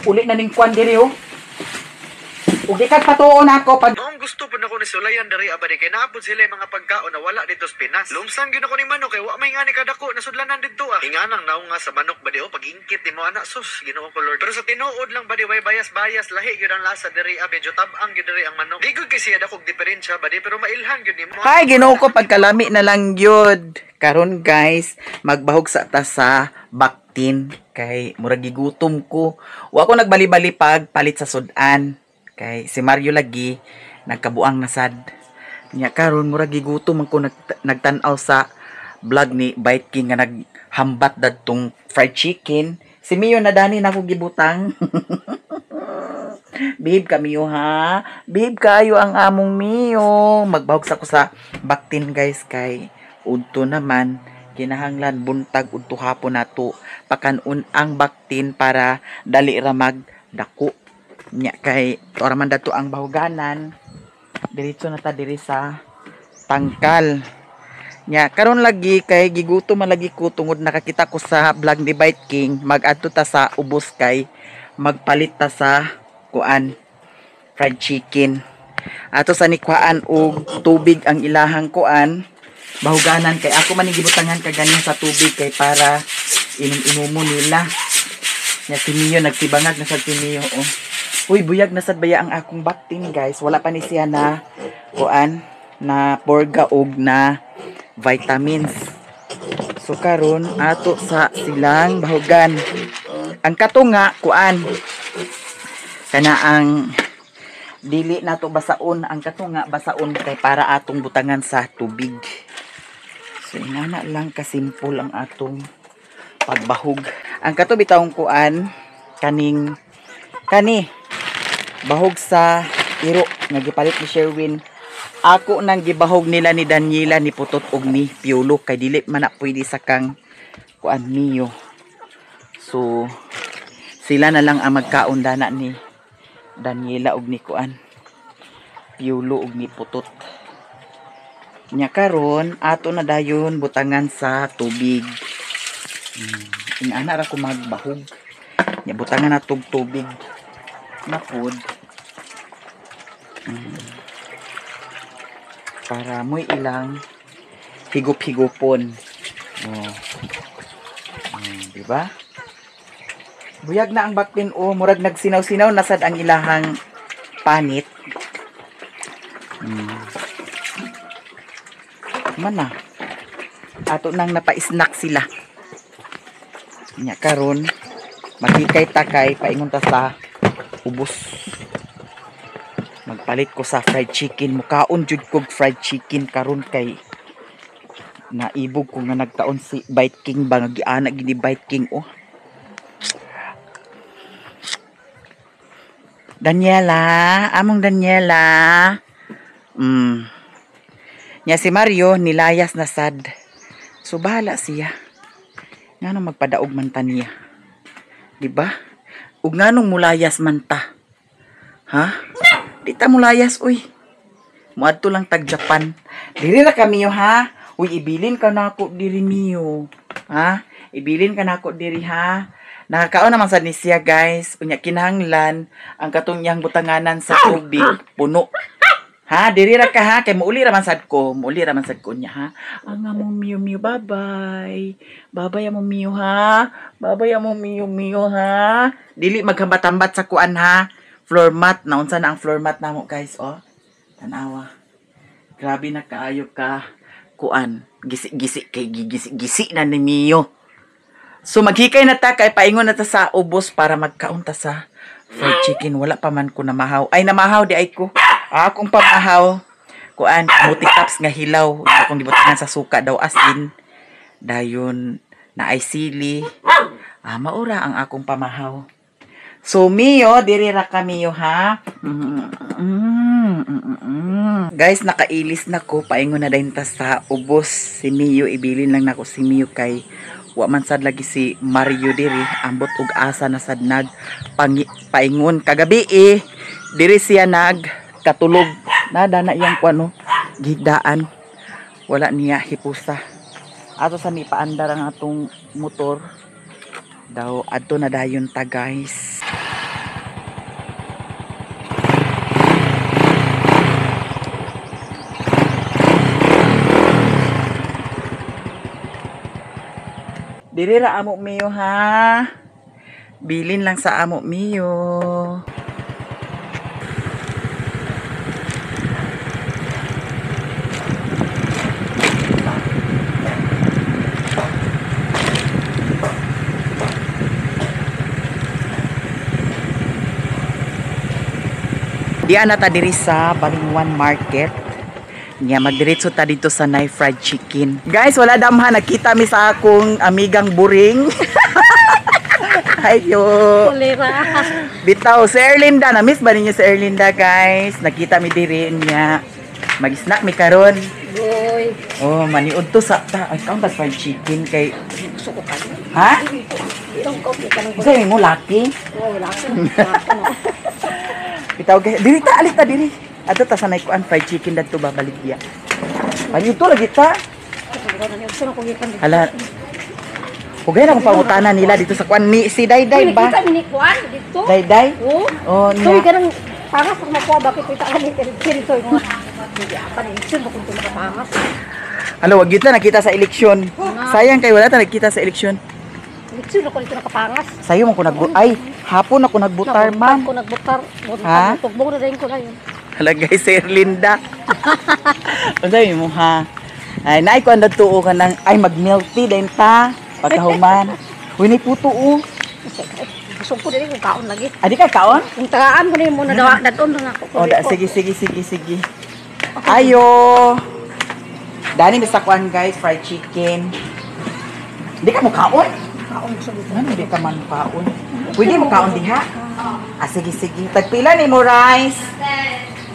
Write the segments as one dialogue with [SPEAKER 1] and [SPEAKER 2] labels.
[SPEAKER 1] Uli na ning kwan diri oh. Ug di kag patuon ako pag
[SPEAKER 2] Noong gusto po nako ni Sulayan diri abadi kay naapod sila yung mga pagkaon na wala dito sa Pinas. Lumsang gyud ako ni manok kay wa may ngani kadako nasudlanan didto ah. Inganang naong nga sa manok ba di oh pag-ingkit nimo ana, sus, Ginoo ko Lord. Pero sa tinuod lang ba di way bayas-bayas, lahi gyud ang lasa diri ah, medyo tab-ang gyud diri ang manok. Di gyud kay siya dakog diferensya ba di pero mailhan gyud nimo.
[SPEAKER 1] Hi, Ginoo ko, pagkalami na lang gyud. Karon guys, magbahog sa ta sa baktin kay murag gigutom ko. Wa ko nagbali-bali pag palit sa sudan. Kay si Mario lagi nagkabuang na sad. Nya karon murag gigutom man ko, nagtan-aw sa vlog ni Bite King nga naghambat dadtong fried chicken. Si Mio na dani na ako gibutang. Babe ka Mio ha. Babe kayo ang among Mio. Magbahog sa ko sa baktin guys kay udto naman kinahanglan buntag udto hapon nato pakanon ang baktin para dali ra mag dako. Nya kay ora man dato ang bahuganan. Diretso na ta diri sa tangkal. Nya karon lagi kay gigutom man lagi ko tungod nakakita ko sa vlog ni Bite King, mag-adto ta sa ubos kay magpalit ta sa kuan, fried chicken. Ato sa nikuhaan og tubig ang ilahang kuan bahuganan kay ako man gibutangan kaganyan sa tubig kay para inom-inumo nila. Nya si Mio nagsibangag na sad si Mio oh. Uy, buyag na sad baya ang akong baktin guys. Wala pa ni siya na kuan, na porga og na vitamins. So karon ato sa silang bahugan. Ang katunga kuan kana ang dili nato basaon, ang katunga basaon kay para atong butangan sa tubig. So ingana lang kasimple ang atong pagbahog. Ang kato bitawng kuan kaning kani bahog sa iro nga gipalit ni Sherwin. Ako nang gibahog nila ni Daniela, ni Putot og ni Piolo kay dili man na pwede sa kang kuan Mio. So sila na lang ang magkaon dana ni Daniela og ni kuan Piolo og ni Putot. Nya karon ato na dayon butangan sa tubig. Ingana ra ko magbahog. Nya butangan na tog tubig na pod. Para mo'y ilang higup-higupon. Oh. Di ba? Buyag na ang baktin oh, murag nagsinaw-sinaw na sad ang ilahang panit. Man na. Ato nang napa-snack sila. Nya karon maghikay ta kay paingon ta sa ubos. Magpalit ko sa fried chicken. Mukaon jud kog fried chicken karon kay naibog ko nga nagtaon si Bite King ba nga giana gini Bite King oh. Daniela, among Daniela. Nya si Mario nilayas na sad. So bahala siya. Nganong magpadaog man ta niya? Di ba? Ug nganong mulayas man ta? Ha? Di ta mulayas uy. Muadto lang tag Japan. Diri ra kami yo ha. Uy, ibilin ka nako diri Mio. Ha? Ibilin ka nako diri ha. Nakakaon naman sad ni siya guys. Unya kinahanglan ang katong iyang butanganan sa tubig puno. Ha, diri ra ka ha kay muuli ra man sad ko, muuli ra man sad ko niya ha. Ang among Mio Mio, bye-bye. Bye-bye among Mio ha. Bye-bye among Mio Mio ha. Dili maghambat-hambat sa kuan ha. Floor mat, naunsa na ang floor mat namo guys oh. Tanawa. Grabe na kaayo ka kuan. Gisi-gisi kay gigisi-gisi na ni Mio. So maghikay na ta kay paingon na ta sa ubos para magkaon ta sa fried chicken. Wala pa man ko namahaw. Ay namahaw di ay ko. Akong pamahaw kuan muti tops nga hilaw akong gibutangan sa suka daw asin dayon na ay sili. Ah, maura ang akong pamahaw. So Mio, diri ra ka Mio ha. Guys, nakailis na ko, paingon na dayon ta sa ubos. Si Mio ibilin lang nako si Mio kay wa man sad lagi si Mario diri, ambot og asa na sad nag paingon kagabi eh. Diri siya nag katulog nada na iyang kuan no, gigdaan. Wala niya hipusa. Ato sa ni paandar ang atong motor daw adto na dayon ta guys. Diri ra amo Mio ha. Bilin lang sa amo Mio. Diyan na ta diri sa Balingwan Market. Nya magdiretso ta dito sa Knife Fried Chicken. Guys, wala damha nakita mi sa akong amigang buring. Ayo.
[SPEAKER 3] Kulera.
[SPEAKER 1] Bitaw si Erlinda, na miss ba ninyo si Erlinda, guys? Nakita mi diri niya. Mag-snack mi karon.
[SPEAKER 3] Goy.
[SPEAKER 1] Oh, maniud to sa ta. Ay, kaon ba fried chicken kay
[SPEAKER 3] Gusto ko kayo.
[SPEAKER 1] Ha?
[SPEAKER 3] Itong kopi ka ng
[SPEAKER 1] Unsa mo laki?
[SPEAKER 3] Oh, wala ko.
[SPEAKER 1] Bitaw guys, diri ta alit ta diri. Adto ta sa nay kuan fried chicken dadto babalik diya. Panyo to lagi ta. Hala. Ugay na kung pangutana nila dito sa kuan ni si Dayday ba?
[SPEAKER 3] Nakita ni kuan dito.
[SPEAKER 1] Dayday?
[SPEAKER 3] Oh.
[SPEAKER 1] Oh,
[SPEAKER 3] Tuy
[SPEAKER 1] niya.
[SPEAKER 3] ka ng pangas kung makuha bakit kita ka ni dito. Hindi apa ni sino kung makapangas.
[SPEAKER 1] Hala, wag gyud ta nakita sa eleksyon. Sayang kay wala ta nakita sa eleksyon.
[SPEAKER 3] Eleksyon ako dito nakapangas.
[SPEAKER 1] Sayo man ko nag ay hapon ako nagbutar man.
[SPEAKER 3] Ko nagbutar.
[SPEAKER 1] Ha?
[SPEAKER 3] Tugbong na rin ko na yun.
[SPEAKER 1] Hala guys, si Erlinda. Unsa mo ha? Ay naay ko ang tuo ka nang ay mag milk tea din ta pagkahuman. Uy ni puto oh.
[SPEAKER 3] Gusto ko din kung kaon lagi.
[SPEAKER 1] Adi ka kaon?
[SPEAKER 3] Kung tagaan ko na yung muna dawa dadon na ako.
[SPEAKER 1] O, da, sige, sige, sige, sige. Ayo. Dani mi sa kuan guys, fried chicken. Di ka mo kaon?
[SPEAKER 3] Kaon gusto dito.
[SPEAKER 1] Ano di ka man kaon? Pwede mo kaon diha? Ah, sige, sige. Tagpila ni mo rice?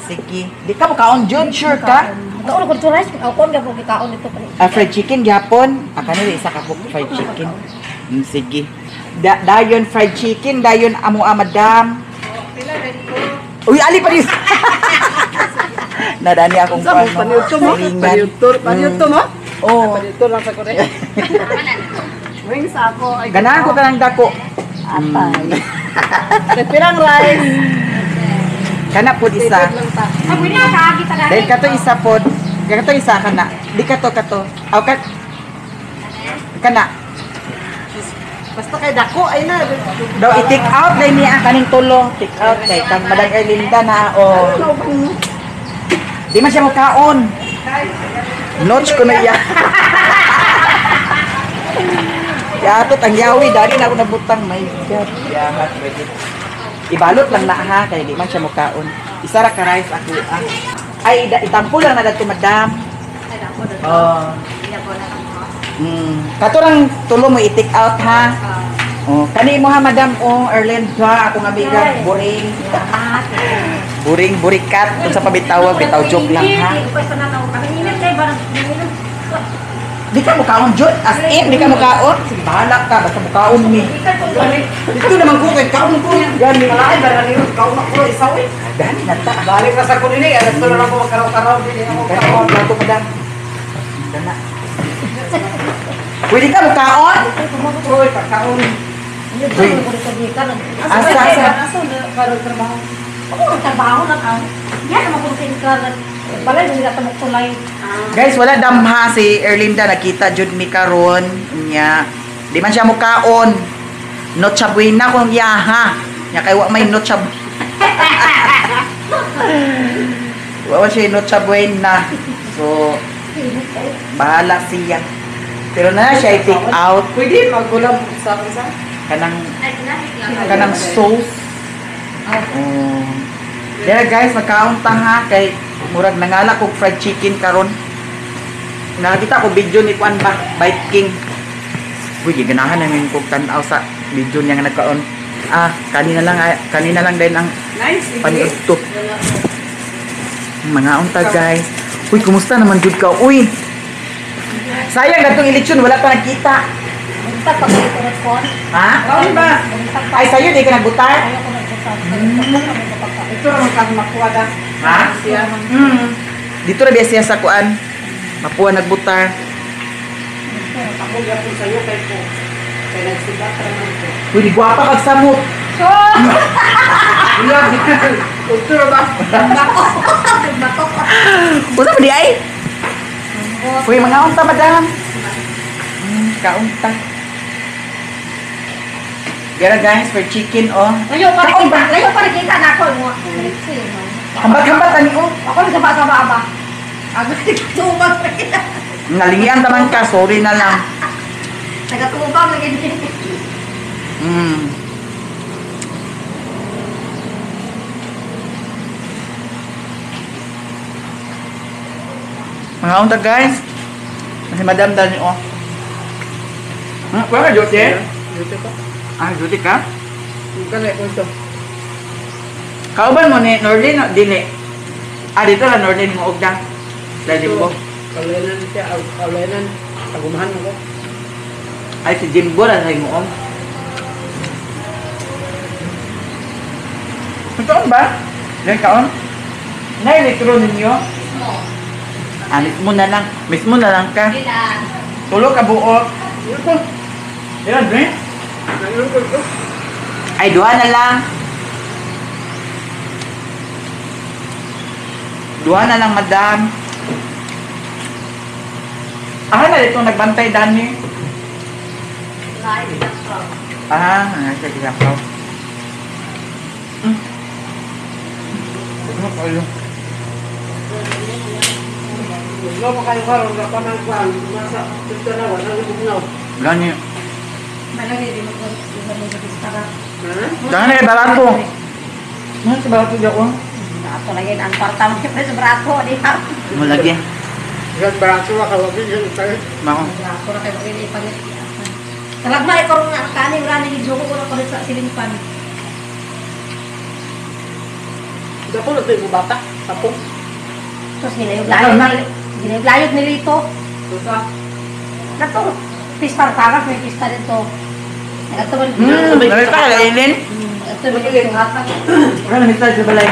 [SPEAKER 1] Sige. Di ka mo kaon, Jud? Sure ka?
[SPEAKER 3] Kaon ko dito rice, kaon ko kaon dito pa.
[SPEAKER 1] Ah, fried chicken gyapon. Ah, kanila isa ka buok fried chicken. Sige. Dayon fried chicken, dayon amo a madam. Uy, ali pa rin. Nadani akong kuan.
[SPEAKER 4] Paniudto mo?
[SPEAKER 1] Silingan.
[SPEAKER 4] Paniudto mo?
[SPEAKER 1] Oo.
[SPEAKER 4] Paniudto lang sa kore. Wings ako. Ay,
[SPEAKER 1] Ganahan ko kanang dako.
[SPEAKER 4] Atay. Pirang rice.
[SPEAKER 1] Kana pod isa.
[SPEAKER 4] Lang ta.
[SPEAKER 3] Ah, pwede ka kaagi talaga.
[SPEAKER 1] Dahil kato isa pod. Kato isa kana. Di kato kato. Aw kat kana.
[SPEAKER 4] Basta kay dako ay na.
[SPEAKER 1] Daw i-take out dahil niya ang kaning tulo. Take out kay kang Madam Erlinda na o. Di man siya mokaon. Notch ko na iya. Yatot ang yawi dali na ako nabutang. My God. Yahat ready. Ibalot lang na ha kay di man siya mokaon. Isa ra ka rice ako ah. Ay itampo lang na dadto madam. Oh. Kato lang tulo mo i-take out ha. Oh, kani mo ha madam oh Erlinda akong amiga boring. Boring burikat kung sa pabitawag bitaw joke lang ha. Di ka mukaon jud as in di ka mukaon. Sige bahala ka basta mukaon mi.
[SPEAKER 4] Dito naman ko kay kaon ko.
[SPEAKER 1] Gani.
[SPEAKER 4] Malain ba ni kaon ako isa oy.
[SPEAKER 1] Dani na ta.
[SPEAKER 4] Balik ra sa kunin eh. Alas na lang ko magkaraw-karaw din ako
[SPEAKER 1] Kani
[SPEAKER 4] kaon.
[SPEAKER 1] plato madam. Dana. Pwede ka mukaon?
[SPEAKER 4] Oy, pagkaon.
[SPEAKER 1] Uy. Asa asa.
[SPEAKER 4] Asa na karon trabaho?
[SPEAKER 3] Ako ang trabaho na ka. Yan naman kung tingkalan. Balay nila tamok tulay.
[SPEAKER 1] Guys, wala damha si Erlinda nakita jud mi karon nya. Di man siya mukaon. Noche buena kung yaha. Nya kay wa may noche. Wa man siya noche buena. So bahala siya. Pero na siya i-take out
[SPEAKER 4] Pwede maggulam sa isa.
[SPEAKER 1] kanang kanang sauce. Oh. Yeah guys, magkaon ta ha kay murag nangala kog fried chicken karon. Nakita ko video ni Kuan ba, Bite King. Uy, giganahan na ngayon kog tan-aw sa video niya nga nagkaon. Ah, kanina lang din ang
[SPEAKER 4] Nice.
[SPEAKER 1] paniudto. Mga unta guys. Uy, kumusta naman jud ka? Uy. Sayang datong eleksyon wala pa nagkita.
[SPEAKER 3] Buntag pag ito nagkon.
[SPEAKER 1] Ha?
[SPEAKER 4] Kaon ba?
[SPEAKER 3] Buntag pa.
[SPEAKER 1] Ay sayo di ka nagbutar?
[SPEAKER 3] Ayaw ko nagbuntag.
[SPEAKER 4] Ito ra man kang makuha da.
[SPEAKER 1] Ha?
[SPEAKER 4] Siya.
[SPEAKER 1] Dito ra biya siya sa kuan. Mapuha nagbutar.
[SPEAKER 4] Ako gyapon sayo kay ko. Kay nagsibat ra man ko.
[SPEAKER 1] Uy, di gwapa kag samot.
[SPEAKER 4] Iya, Udto ra ba?
[SPEAKER 1] Usa pa di ay? Uy, mga unta madam. Kaunta. Gara guys, for chicken oh.
[SPEAKER 3] Layo pa kita, layo pa kita na ako.
[SPEAKER 1] Hambat-hambat ani oh.
[SPEAKER 3] Ako rin sama-sama ba? Ako nagtubang na kita.
[SPEAKER 1] Nalingian taman ka, sorry na lang.
[SPEAKER 3] Nagatubang na kita.
[SPEAKER 1] Mga unta guys. Si Madam Dani oh. Wala ka duty?
[SPEAKER 4] Duty ko.
[SPEAKER 1] Ah, duty ka?
[SPEAKER 4] Kani ko ito.
[SPEAKER 1] Kauban mo ni Norlin o dili? Ah, dito lang Norlin mo og da. Sa Jimbo.
[SPEAKER 4] Kaulenan siya, kaulenan. Pagumahan mo ko.
[SPEAKER 1] Ay, si Jimbo lang sa imo. Totoo ba? Ilan kaon? Nay, litro ninyo? Ah, mismo na lang. Mismo na lang ka. Tulo ka buok. Ilan, drink? Ay, duha na lang. Duha na lang, madam. Ah, na dito nagbantay, Dani. Ah, nasa ginakaw. Ano kayo?
[SPEAKER 4] Bugnaw pa kayo karon, wala pa man kuan. Nasa dito na wala nang bugnaw.
[SPEAKER 1] Gani.
[SPEAKER 3] Malagi di mo di mo sa
[SPEAKER 1] Dani barato. Ano sa barato di ako?
[SPEAKER 3] Ato lagi ang kwarta mo sa barato di ha.
[SPEAKER 1] Mo lagi.
[SPEAKER 4] Gan barato wa kawagi gan tayo.
[SPEAKER 1] Mao.
[SPEAKER 3] Barato ra kayo ini pag Talagma ikaw nga kani wala ni gidjoko ko na sa silingpan.
[SPEAKER 4] Dako na tayo bata, tapos.
[SPEAKER 3] Tapos ginayog-layog nilito.
[SPEAKER 4] Tusa.
[SPEAKER 3] Nato, pista parang may pista dito. Nagato man.
[SPEAKER 1] Dami pa kailin.
[SPEAKER 3] Ito man dito hapon.
[SPEAKER 1] Wala na misa sa balay.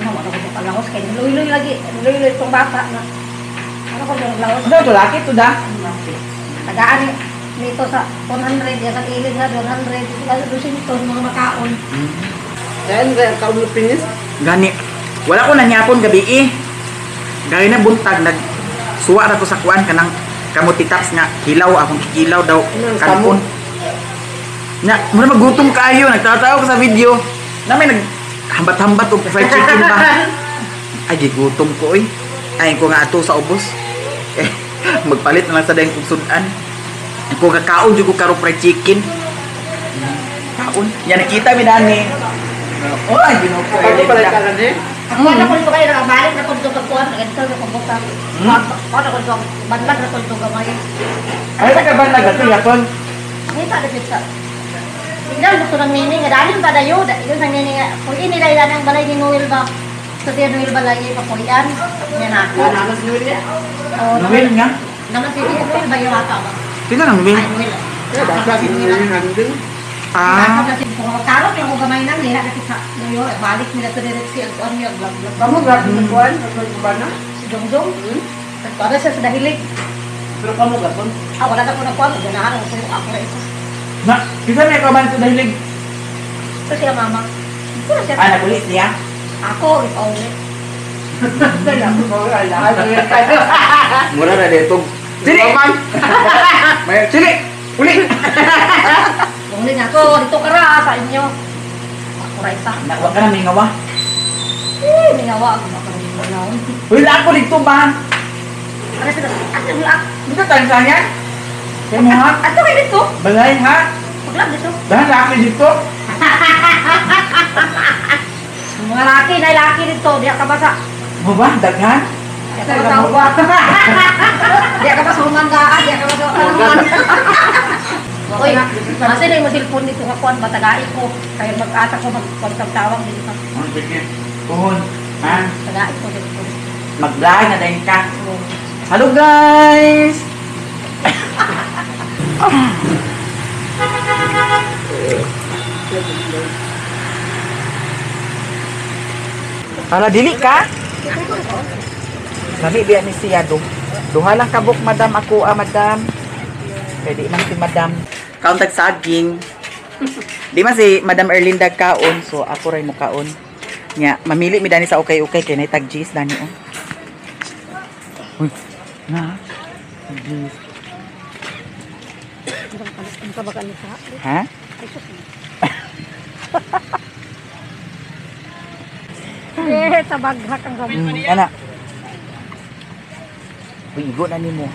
[SPEAKER 3] Ano wala ko palahos kay luy-luy lagi. Luy-luy tong bata na. Ano ko laos.
[SPEAKER 1] Ano to laki to da?
[SPEAKER 3] Tagaan nito sa 100 ya sa ilin nga 100 200 mga makaon.
[SPEAKER 4] Dahil kaya kaon mo pinis.
[SPEAKER 1] Gani. Wala ko nanyapon gabi eh. Gani na buntag nag suwa na to sa kuan kanang kamuti tops nga hilaw akong kikilaw daw kanpon. Na mura magutom kayo nagtatawa ko sa video. Na may nag hambat-hambat og fried chicken ba. Ay gigutom ko oy. Ay ko nga ato sa ubos. Eh, magpalit na lang sa dayang kong sudan. Ko kakaon jud ko karon fried chicken. Kaon. Yan nakita mi dani. Oy, Ginoo ko.
[SPEAKER 4] Ako pala ka eh.
[SPEAKER 3] Ako na ko dito kayo nakabalik na ko dito pagkuhan, ganito na ko bukang. Ako na ko dito, banlag na ko dito gamay.
[SPEAKER 1] Ay ka banlag ato yapon.
[SPEAKER 3] Kita na kita. Tinggal gusto ng nini nga dalin pa dayo, yun ang nini nga kung ini dahil ang balay ni Noel ba. Sa siya Noel balay papulian. Niya na ako.
[SPEAKER 4] Ano si Noel niya?
[SPEAKER 1] Noel nga.
[SPEAKER 3] Naman si Noel ba yung ata ba?
[SPEAKER 1] Sino nang Noel?
[SPEAKER 3] Ay Noel.
[SPEAKER 4] Kaya basta si Noel nandun.
[SPEAKER 1] Ah.
[SPEAKER 3] Karot yung gamay nang nila na kita. Noyo, balik nila to direct ang kuan niya vlog vlog.
[SPEAKER 4] Kamu grabe sa kuan, sa kuan na?
[SPEAKER 3] Si Jongjong. Nagkuan siya sa dahilig.
[SPEAKER 4] Pero kamu gapon.
[SPEAKER 3] Ah, wala na ko na kuan, ganahan ako ako na isa.
[SPEAKER 1] Na, kita may kaban sa dahilig.
[SPEAKER 3] Ito siya mama. Ito siya.
[SPEAKER 1] Ah, nagulit niya?
[SPEAKER 3] Ako, ipauli.
[SPEAKER 1] Mura na dito. Sili! Sili! Uli!
[SPEAKER 3] Uli na ako, dito ka ra sa inyo. Ako ra isa.
[SPEAKER 1] Nawa ka na, mingawa.
[SPEAKER 3] Eh, mingawa. Ako na mingawa.
[SPEAKER 1] Uy, ako dito ba?
[SPEAKER 3] Ano sila? Ano sila?
[SPEAKER 1] Dito tayo sa yan? Kaya mo ha?
[SPEAKER 3] Ato kayo dito?
[SPEAKER 1] Balay ha?
[SPEAKER 3] Paglag dito.
[SPEAKER 1] Dahan laki dito.
[SPEAKER 3] Mga laki, na laki dito. Diya ka ba sa...
[SPEAKER 1] Mo ba? Daghan?
[SPEAKER 3] Diya ka ba sa uwa? Diya ka ba sa humanggaan? Diya ka ba sa... Uy, kasi na yung cellphone dito ka kuan, matagai ko. Kaya mag-asa ko, magpagtawag dito ka.
[SPEAKER 1] Oh, sige. Puhon. Ha?
[SPEAKER 3] Tagai ko cellphone.
[SPEAKER 1] Mag-vlog na din ka. Hello guys! Para dili ka? Lami biya ni siya do. Duha lang kabuk madam ako ah madam. Pwede man si madam. Kaon tag saging. Di man si Madam Erlinda kaon so ako ray mo kaon. Nya mamili mi dani sa ukay-ukay kay nay tag cheese dani oh. Uy, na. Tag cheese.
[SPEAKER 3] Ang kabagaan sa.
[SPEAKER 1] Ha?
[SPEAKER 3] Ay sus. Eh, tabaghak ang gamit.
[SPEAKER 1] Ana. Uy, igo na nimo.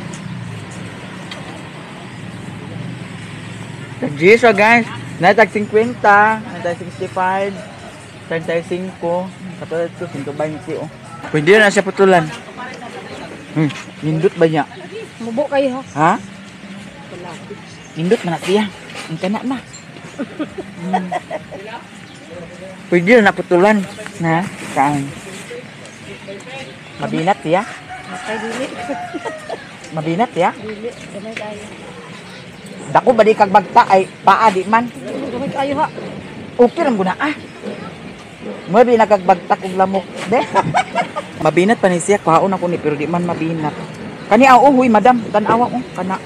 [SPEAKER 1] Tag-G siya, guys. Natag 50, natag 65, 35, katulad ko, 120, oh. Pwede na siya putulan. Nindot ba niya?
[SPEAKER 3] Mubo kayo ha.
[SPEAKER 1] Ha? Nindot man na siya. Ang kana na. Pwede na putulan. Na? Kaan? Mabinat siya?
[SPEAKER 3] Kay dili.
[SPEAKER 1] Mabinat siya?
[SPEAKER 3] Dili, gamay kayo.
[SPEAKER 1] Dako ba di kag bagta ay paa di man.
[SPEAKER 3] Gamay kayo ha.
[SPEAKER 1] Okay lang guna ah. Mo bi nakagbagtak og lamok de. Mabinat pa ni siya kuhaon ako ni pero di man mabinat. Kani aw oh, huy madam, tan-awa oh kana.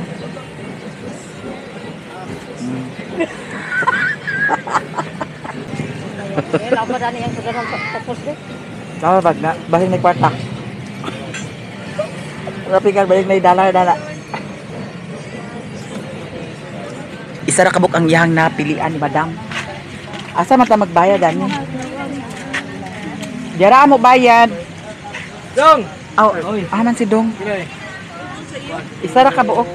[SPEAKER 3] Eh, lama dani ang sudanan sa tapos de.
[SPEAKER 1] Tama bag na, basin may kwarta. Rapi ka balik na dala dala. Isa ra kabuk ang iyang napilian ni madam. Asa man ta magbayad ani? Dira mo bayad.
[SPEAKER 4] Dong!
[SPEAKER 1] Aw, aman si Dong. Isa ra ka buok.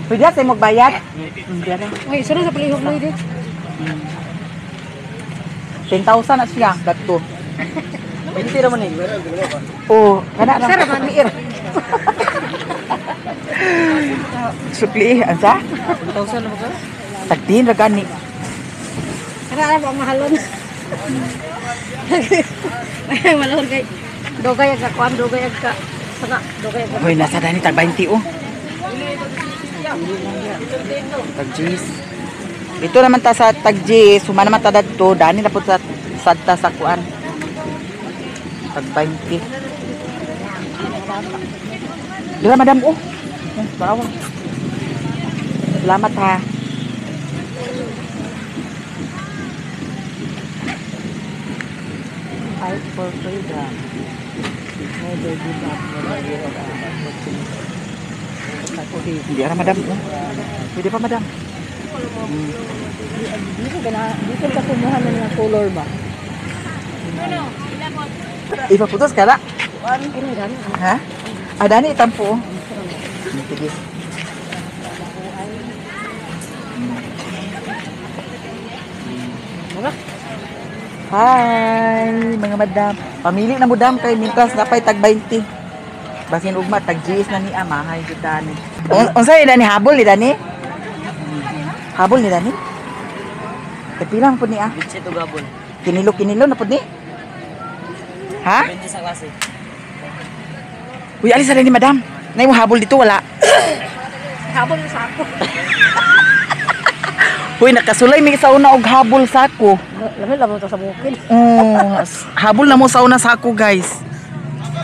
[SPEAKER 1] Pwede sa imong bayad? Dira.
[SPEAKER 3] Uy, sunod sa palihog mo di.
[SPEAKER 1] 10,000 na siya kadto.
[SPEAKER 4] 20 raman eh.
[SPEAKER 1] Oh, kana
[SPEAKER 3] Sir,
[SPEAKER 1] ra.
[SPEAKER 3] man.
[SPEAKER 1] Sukli ansa?
[SPEAKER 4] 1,000 na ba ka?
[SPEAKER 1] Tagtin ra gani.
[SPEAKER 3] Kana ra ang mahalon. Ay, malon kay dogay ag kuan, dogay ag ka. Sana dogay ag.
[SPEAKER 1] Hoy, nasa dani tag 20 oh. Tag G's. Dito naman ta sa tag G's, huma naman ta dadto, dani na pud sa sadta sa kuan. Tag 20. Dira madam oh. Bawang. Salamat ha. Fight for freedom. Never give up, never give up. Hindi ara madam. Oh. Pwede pa madam.
[SPEAKER 4] Dito ka na, dito ka kumuha ng mga color ba?
[SPEAKER 1] Ipaputos ka na.
[SPEAKER 3] Kini dani.
[SPEAKER 1] Ha? Ah, dani itampo. Oh. Sige. Hi, mga madam. Pamili na mo dam kay mintras napay tag 20. Basin ugma tag GS na ni ama hay jud dani. Unsa ni dani habol ni dani? Habol ni dani? Kay pila man pud ni ah?
[SPEAKER 4] Bitse to gabol.
[SPEAKER 1] Kinilo kinilo na pud ni? Ha?
[SPEAKER 4] 20 sa klase.
[SPEAKER 1] Uy, alis na ni madam. Nay mo habol dito wala.
[SPEAKER 3] Habol sa ako.
[SPEAKER 1] Uy, nakasulay mi sa una og habol sako.
[SPEAKER 3] Lami lamo to sa bukid.
[SPEAKER 1] Oh, habol na mo sa una sako, guys.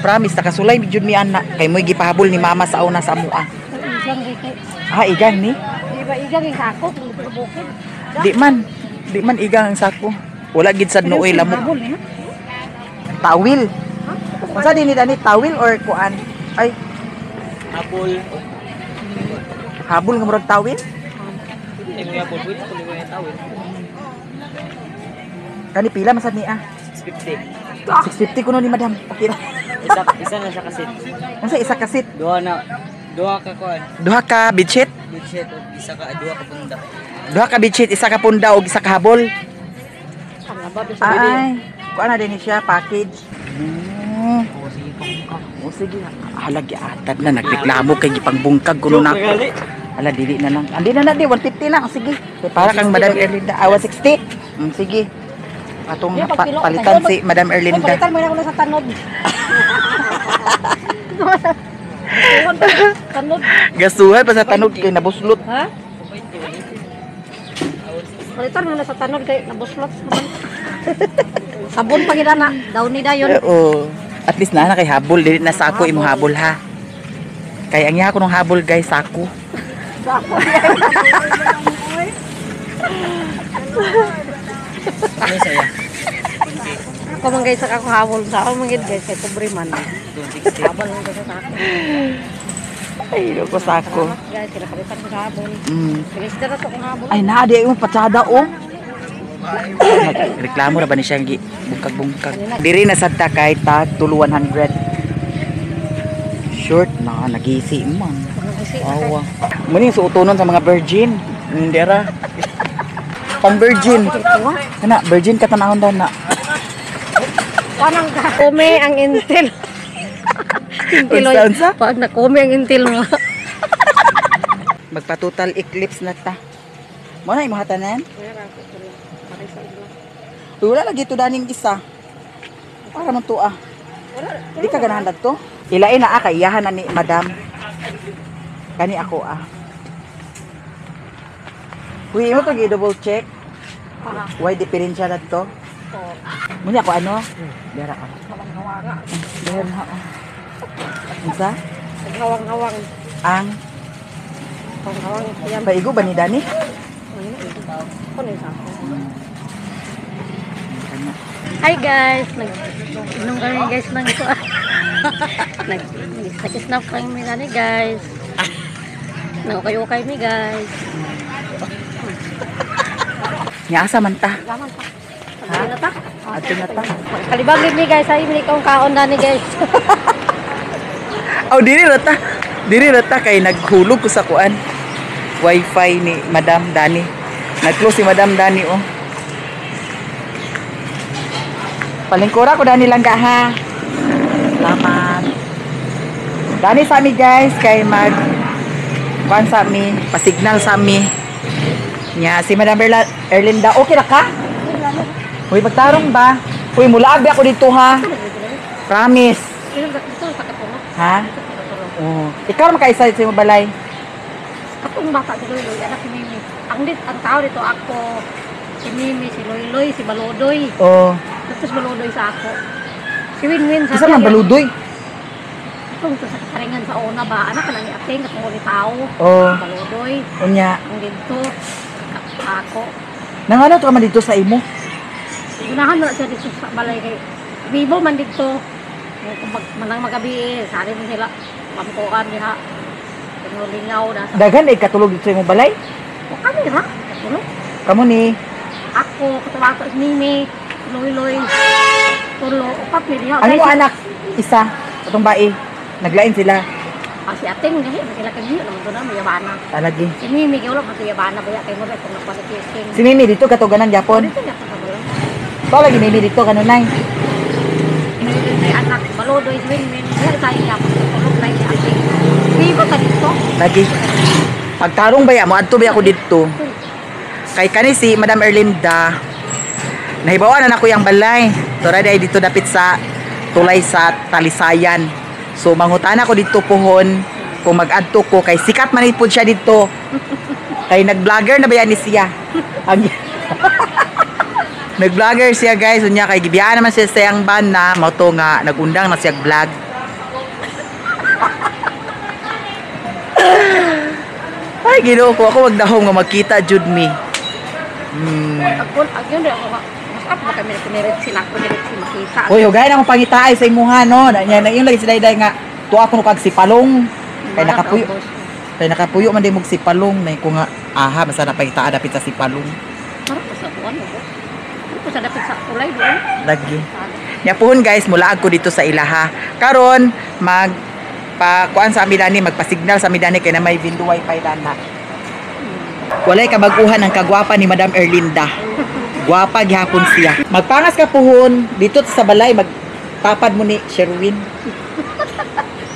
[SPEAKER 1] Promise, nakasulay mi jud mi ana. Kay mo'y gipahabol ni mama sa una sa mua.
[SPEAKER 3] Igang kay.
[SPEAKER 1] Ah, igang ni?
[SPEAKER 3] Iba igang yung sako sa bukid.
[SPEAKER 1] Di man. Di man igang ang sako. Wala gid sad nooy lamok.
[SPEAKER 3] Habol ni ha.
[SPEAKER 1] Tawil. Unsa din ni dani tawil or kuan? Ay,
[SPEAKER 4] Habol.
[SPEAKER 1] habol nga murag tawil?
[SPEAKER 4] Hindi mo habol. Pwede ko yung tawil.
[SPEAKER 1] Kani pila man sad ni ah?
[SPEAKER 4] 650.
[SPEAKER 1] 650 kuno ni madam. Okay ra.
[SPEAKER 4] Isa na siya kasi.
[SPEAKER 1] Unsa isa ka sit?
[SPEAKER 4] Duha na. Duha ka kuan.
[SPEAKER 1] Duha ka bedsheet?
[SPEAKER 4] Budget og isa ka duha ka punda.
[SPEAKER 1] Duha ka bedsheet, isa ka punda og isa ka habol.
[SPEAKER 3] Ang abad sa
[SPEAKER 1] Ay, kuan na din ni siya package.
[SPEAKER 4] Oo, sige pangka.
[SPEAKER 1] O sige, halagi atad na nagreklamo kay gipangbungkag kuno na. Ala dili na lang. Andi na na di 150 lang sige. Kay para kang Madam Erlinda, ah 160. Sige. Atong
[SPEAKER 3] Yeah, pagpilo,
[SPEAKER 1] palitan si Madam
[SPEAKER 3] Ay,
[SPEAKER 1] Erlinda.
[SPEAKER 3] palitan mo na ako na sa tanod. Tanod.
[SPEAKER 1] Gasuhay pa sa tanod kay nabuslot.
[SPEAKER 3] Ha? Palitan mo na sa tanod kay nabuslot naman. Sabon pa gid na, daw ni dayon.
[SPEAKER 1] Oo. At least na kay habol dili na sako imong habol ha. Kay ang iya ko nung habol guys sako.
[SPEAKER 3] Sako.
[SPEAKER 4] Ano saya?
[SPEAKER 3] Ako man guys ako habol sa ako man gid guys kay pobre man.
[SPEAKER 4] 260.
[SPEAKER 3] Habol lang guys sa ako.
[SPEAKER 1] Ay, loko sako.
[SPEAKER 3] Salamat guys, sila kalitan ko sa habol. Bilis na to kung habol.
[SPEAKER 1] Ay, naa di mo patsada oh. Reklamo ra ba ni siya gi bungkag-bungkag. Diri na sad ta kay tag tulo 100. Short na nagisi man. Awa. Muni suotonon sa mga virgin. Hindi ra. Pang virgin. Kana virgin ka tanahon daw na.
[SPEAKER 3] Panang kome ang intil. Intil.
[SPEAKER 1] Unsa, unsa?
[SPEAKER 3] Pag nakome ang intil mo.
[SPEAKER 1] Magpa-total eclipse na ta. Mo na imo hatanan? Uy, wala lagi to daning isa. Para man to ah. Di ka ganahan to? Ilain na ah, kay iyahan na ni madam. Kani ako ah. Uy, imo to gi-double check. Why diferensya na to? Muna ako ano? Dara ka. Dara ah. Unsa?
[SPEAKER 3] Hawang-hawang.
[SPEAKER 1] Ang
[SPEAKER 3] Hawang-hawang. Yan.
[SPEAKER 1] paigo ba ni Dani?
[SPEAKER 3] Ano yung sako? Hi guys! Nag-inom kami guys ng ito. Nag-snap kami nani guys. Nag-ukay-ukay mi guys.
[SPEAKER 1] Nya asa man ta?
[SPEAKER 3] Laman pa. Ha? Na ta?
[SPEAKER 1] Adto na ta.
[SPEAKER 3] Kalibag ni guys, ay mi kong kaon na ni guys.
[SPEAKER 1] Aw diri ra ta. Diri ra ta kay naghulog ko sa kuan. Wifi ni Madam Dani. Nag-close si Madam Dani oh. Palingkura ko Dani lang ka ha. Salamat. Dani sa mi guys kay mag kuan sa mi, pasignal sa mi. Nya si Madam Erlinda, okay ra ka? Uy, pagtarong ba? Uy, mulaag ba ako dito ha? Promise. Ha? Oh. Ikaw ra makaisa sa imong balay.
[SPEAKER 3] Katong bata si Loy-Loy, anak si Mimi. Ang dit ang tao dito ako, si Mimi, si Loy-Loy, si Balodoy.
[SPEAKER 1] Oh.
[SPEAKER 3] Tapos Balodoy sa ako. Si Winwin sa
[SPEAKER 1] Isa man Baludoy.
[SPEAKER 3] Itong to sa kataringan sa una ba, anak ka na ni Ateng, katong ni tao.
[SPEAKER 1] Oh.
[SPEAKER 3] Balodoy.
[SPEAKER 1] Unya.
[SPEAKER 3] Ang dito, ako.
[SPEAKER 1] Nang ano to ka man dito sa imo?
[SPEAKER 3] Gunahan na siya dito sa balay kay Bibo man dito. Kung manang magabi, sari din sila. Pamkuan diha. Pinulingaw na sa.
[SPEAKER 1] Daghan ay katulog dito sa imong balay.
[SPEAKER 3] O kami ra. Katulog.
[SPEAKER 1] Kamo ni.
[SPEAKER 3] Ako, katuwato si Mimi, Loy-Loy, tulo, upat mi diha.
[SPEAKER 1] Ano mo anak isa atong bae. Naglain sila.
[SPEAKER 3] Ah, si Ateng, dili ba sila kay naman doon na may yabana.
[SPEAKER 1] Talagi.
[SPEAKER 3] Si Mimi kay wala pa sa yabana baya kay mo kung nagpasakising.
[SPEAKER 1] Si Mimi dito katuganan gyapon.
[SPEAKER 3] Dito niya pa sa balay.
[SPEAKER 1] To lagi Mimi dito kanunay.
[SPEAKER 3] May anak, Balodoy, si Winwin, diha tayo niya, tulog na si Ateng. Bibo ka dito.
[SPEAKER 1] Lagi. Pagtarong baya mo adto baya ako dito. Kay kani si Madam Erlinda. Nahibawan na nako yang balay. Tora day dito dapit sa tulay sa Talisayan. So mangutana ko dito pohon kung mag-adto ko kay sikat man pud siya dito. Kay nag-vlogger na ba yan ni siya? Ang nag-vlogger siya guys, unya kay gibiyaan naman siya sa iyang ban na mao to nga nagundang na siya vlog. Ay Ginoo ko, ako magdahom nga magkita jud mi.
[SPEAKER 3] Ako, agyon rin ako. Mas up ba kami na sila ako niretsi makita.
[SPEAKER 1] Uy, hugayin akong pangitaay sa imuha no. Na nya na yung lagi sila day nga tuwa ko kag sipalong. Kay nakapuyo. Kay nakapuyo man day mog sipalong nay ko nga aha basta na pangitaa dapit sa sipalong.
[SPEAKER 3] Parang pa sa kuwan mo. Parang sa dapit sa kulay doon.
[SPEAKER 1] Lagi. Nya puhon guys, mulaag ko dito sa ilaha. Karon mag pa kuan sa ami dani, magpasignal sa ami dani kay na may window wifi dana. Walay kabag-uhan ang kagwapa ni Madam Erlinda. Gwapa gihapon siya. Magpangas ka puhon dito sa balay magtapad mo ni Sherwin.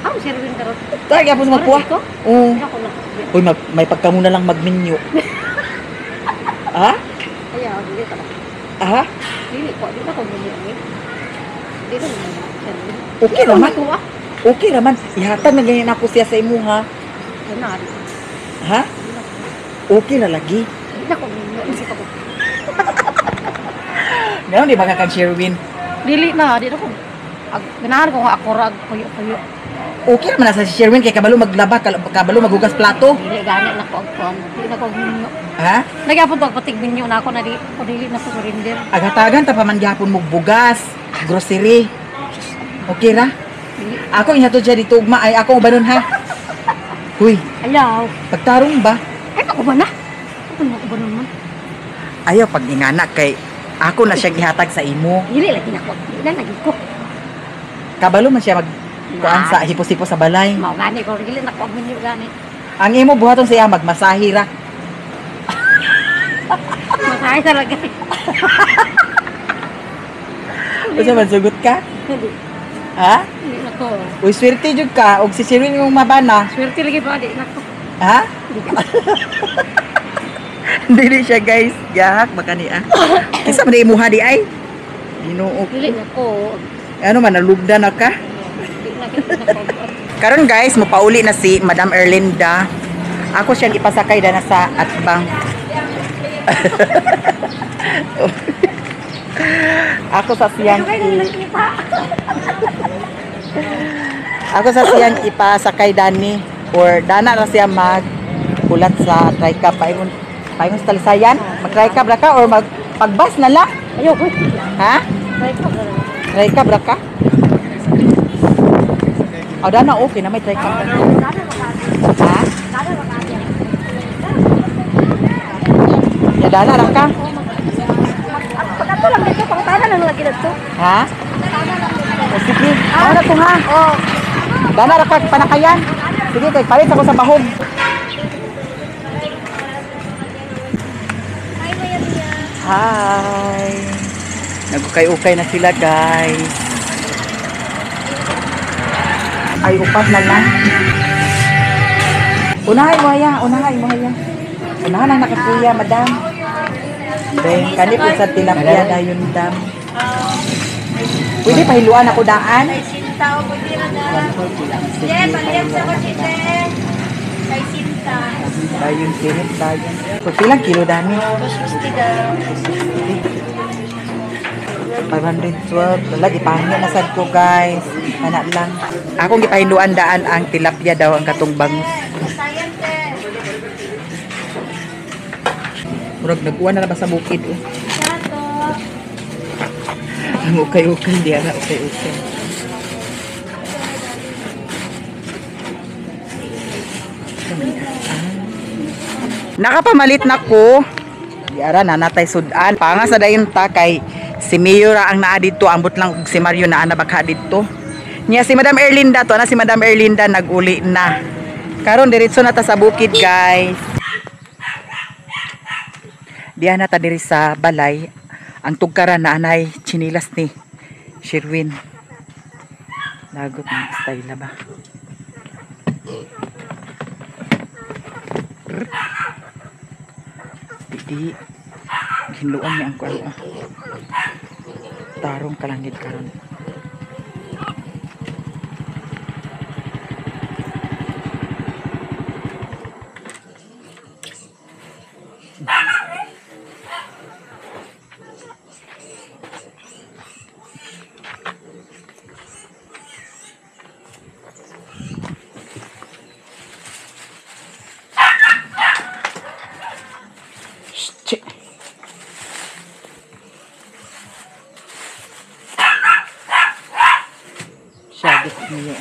[SPEAKER 3] Ah, Sherwin karon.
[SPEAKER 1] Tara gihapon sa magkuha. Oo.
[SPEAKER 3] Ako na.
[SPEAKER 1] Uy, may pagkamuna lang magminyo. Ha?
[SPEAKER 3] Ayaw, dili ta.
[SPEAKER 1] Aha?
[SPEAKER 3] Dili ko, dili ko minyo. Dili mo Sherwin.
[SPEAKER 1] Okay raman. Okay raman. Ihatag na ganyan ako siya sa imuha.
[SPEAKER 3] Ano?
[SPEAKER 1] Ha? Okay na lagi.
[SPEAKER 3] Dili ko minyo. Dili ko.
[SPEAKER 1] Meron di ba ka kang Sherwin?
[SPEAKER 3] Dili na, dili ko. Ganahan ko nga ako rag puyo-puyo.
[SPEAKER 1] Okay naman na sa si Sherwin kay kabalo maglaba, kabalo maghugas plato.
[SPEAKER 3] Dili gani na ko og kuan. Dili na ko minyo.
[SPEAKER 1] Ha?
[SPEAKER 3] Nagyapon to patig minyo na ako na di ko dili na ko surrender.
[SPEAKER 1] Aghatagan ta pa man gihapon mo bugas, grocery. Okay ra? Ako ihatod siya dito ugma ay ako ubanon ha. Huy,
[SPEAKER 3] Ayaw.
[SPEAKER 1] pagtarong ba?
[SPEAKER 3] Ay, ako ba na? Ako na, ako ba naman?
[SPEAKER 1] Ayaw pag ingana kay ako na siya gihatag sa imo.
[SPEAKER 3] Dili lagi na ko. Dili na lagi ko.
[SPEAKER 1] Kabalo man siya mag kuan sa hipos-hipos sa balay.
[SPEAKER 3] Mao gani ko dili na ko minyo gani.
[SPEAKER 1] Ang imo buhaton siya magmasahi ra.
[SPEAKER 3] Masahe talaga.
[SPEAKER 1] Unsa man sugot ka?
[SPEAKER 3] Dili.
[SPEAKER 1] Ha?
[SPEAKER 3] Dili na ko.
[SPEAKER 1] Uy, swerte jud ka og si Sherwin imong mabana.
[SPEAKER 3] Swerte lagi ba di na ko.
[SPEAKER 1] Ha? Dili siya guys. Gahak baka niya. Kinsa man imuha di ay? Ginoo.
[SPEAKER 3] Dili na ko.
[SPEAKER 1] Ano man nalugda na ka?
[SPEAKER 3] Dili na ko.
[SPEAKER 1] Karon guys, mopauli na si Madam Erlinda. Ako siyang ipasakay dana sa atbang. Ako sa siyang Ako sa siyang ipasakay dani or dana ra siya mag hulat sa tricab paingon paingon sa talisayan. Mag tricab ra ka or mag pagbas na lang.
[SPEAKER 3] Ayaw ko.
[SPEAKER 1] Ha? Tricab ra ka? O dana okay na may tricab. Ha? Ya dana ra ka?
[SPEAKER 3] Pagkato lang dito, pangutana lang lagi dito.
[SPEAKER 1] Ha? O sige, ano na to ha?
[SPEAKER 3] Oh.
[SPEAKER 1] Dana ra ka panakayan. Sige kay palit ako sa bahog. Hi. Nagukay-ukay na sila, guys. Ay, upat na lang. Unahay mo haya, unahay mo haya. Unahan ang nakakuya, madam. Then, kani po sa tilapia dayon, dam. Pwede pahiluan ako daan?
[SPEAKER 5] Sinta o pwede na na.
[SPEAKER 1] Sige,
[SPEAKER 5] palihim sa kutsite. Kay Sinta.
[SPEAKER 1] Dayon, sirit, dayon. So, pilang kilo dami?
[SPEAKER 5] 260 daw.
[SPEAKER 1] 512. Lagi pahingin na sad ko, guys. Ana lang. Akong gipahiluan daan ang tilapia daw ang katong bangus.
[SPEAKER 5] Sayang te.
[SPEAKER 1] Murag nag-uwan na ba sa bukid oh.
[SPEAKER 5] Sato.
[SPEAKER 1] Ang ukay-ukay di ara ukay-ukay. Nakapamalit na ko. Di ara nanatay sudan. Panga sa dayon ta kay si Mayor ra ang naa didto, ambot lang og si Mario naa na bakha didto. Nya si Madam Erlinda to na si Madam Erlinda naguli na. Karon diretso na ta sa bukid, guys. Diya na ta diri sa balay. Ang tugkaran na anay chinilas ni Sherwin. Lagot ng style na ba? Di hinluan niya ang kuan. Tarong kalangit karon. Shh. Syagit niyo.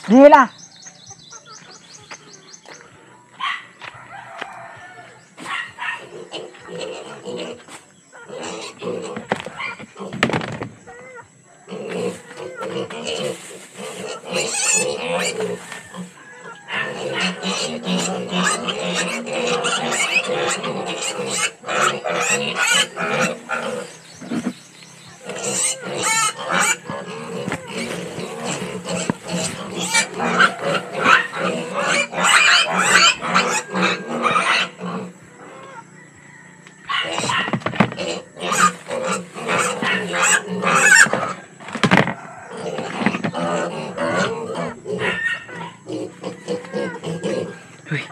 [SPEAKER 1] Dila. Uy.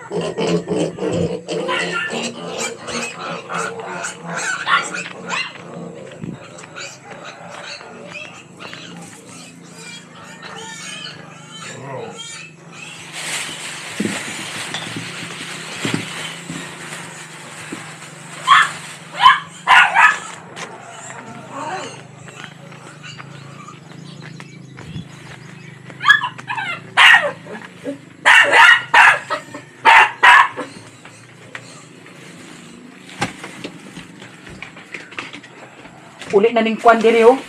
[SPEAKER 1] Uli na ning kwan diri oh.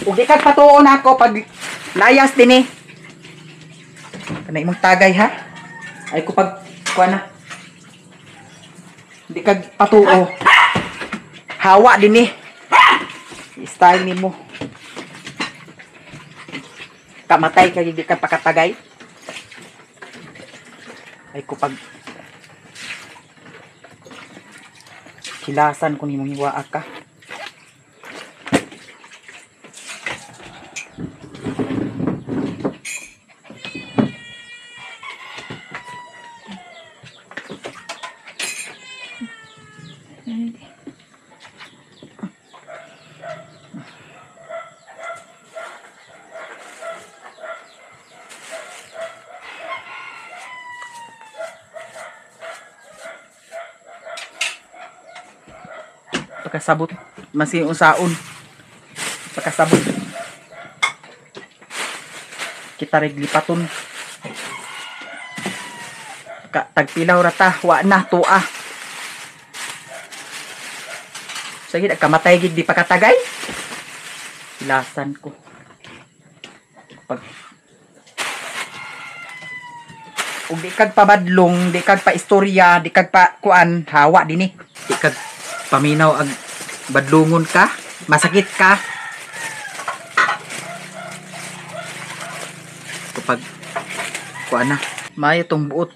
[SPEAKER 1] Ug di kag patuon ako pag layas dinhi. Kanay imong tagay ha. Ay ko pag kuan na. Di kag patuo. Hawa dinhi. Style nimo. Kamatay kay di ka pakatagay. Ay ko pag kilasan ko nimo hiwaa ka. Pagkasabot masin unsaon. Pagkasabot kita rig lipaton. Ka tagpilaw ra ta, wa na tuwa. Sige, kamatay gid di pa katagay. Hilasan ko. Pag ug di kag pabadlong, di kag paistorya, di kag pa kuan, hawa dinhi. Di kag paminaw ag badlungon ka, masakit ka. Kapag kuan na, maayo tong buot.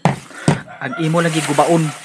[SPEAKER 1] Ag imo lagi gubaon.